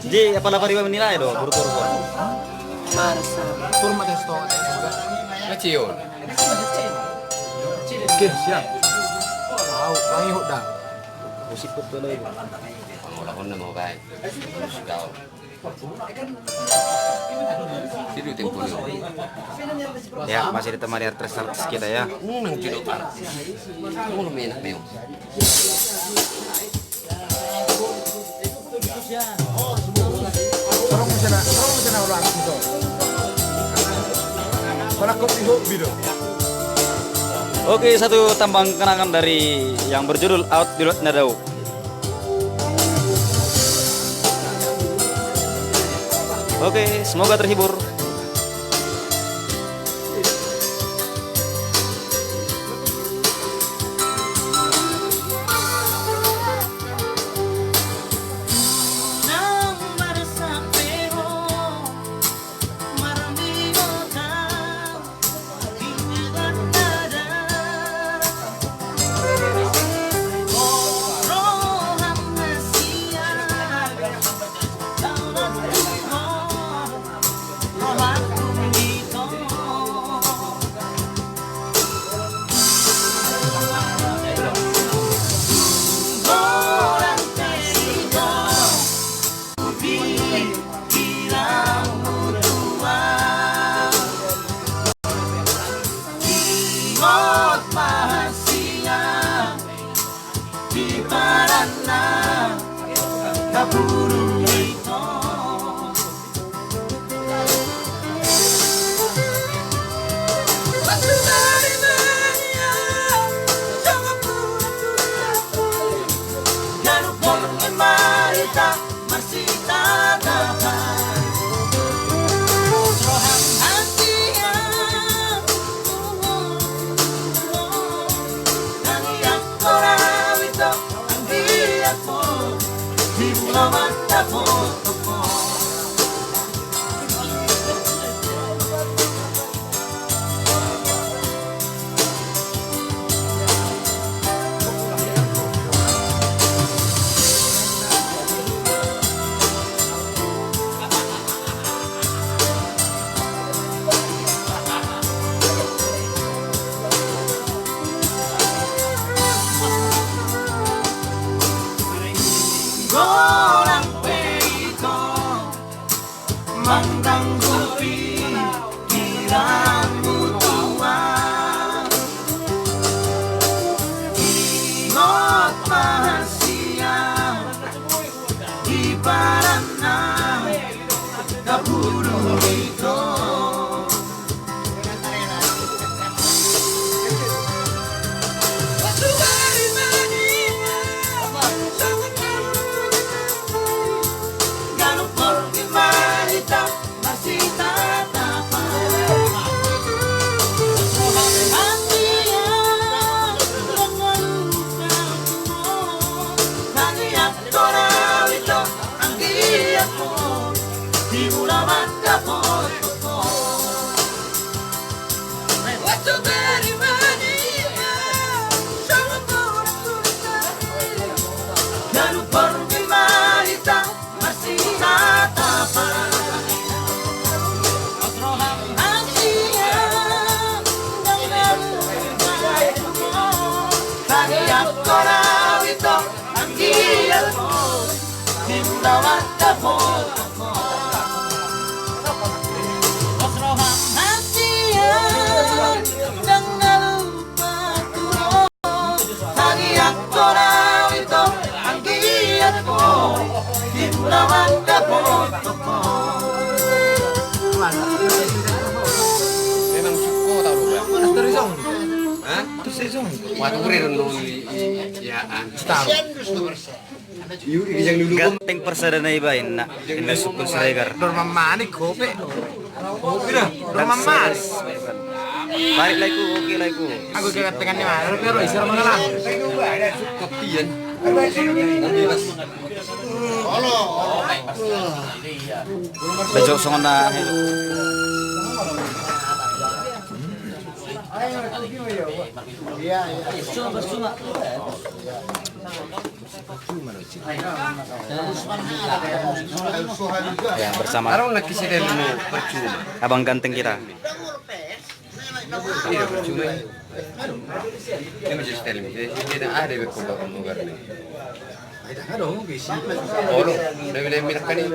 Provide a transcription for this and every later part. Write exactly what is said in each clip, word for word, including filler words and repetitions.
Jadi, apala pariba menilai do, buru-buru. Turma testo. Kecil. Oke, siap. Au, mangi hut dah. Musik put dulu ibu. Pangolahon na mau baik. Terus kau. Tidur tempo ni. Ya, masih ditemani artis-artis kita ya. Hmm, judul artis. Tunggu lu, enak memang. Oke, satu tembang kenangan dari yang berjudul Aut di Luat Nadao. Oke, semoga terhibur. Godang pe ito mangganggu pikiranmu, Tuan. Ingot ma, sian di paranna na pudun ito. Memang suko tau lu, Bang. Hah? Terus saya song. Waktu kurir nol, i-, i-, ya, an. Star. Ganteng persada na iba inna, inna sukun Siregar. Dor mammanik kope. Kope dah. Dor mammanik. Baik laiku, oke laiku. Aku kira tengah ni mana? Tapi orang Isra mengalah. Kopian. Bejok songon na. Ya, bersama Abang ganteng kita. Iya, percuma. Ini menjadi style. Jadi, jadi ada yang berkembang, berkembang nih. Oh, lu, udah bilang minyak kan ini?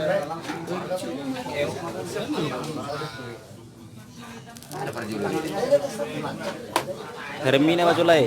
Ada perjulungan. Hermina Bajulai.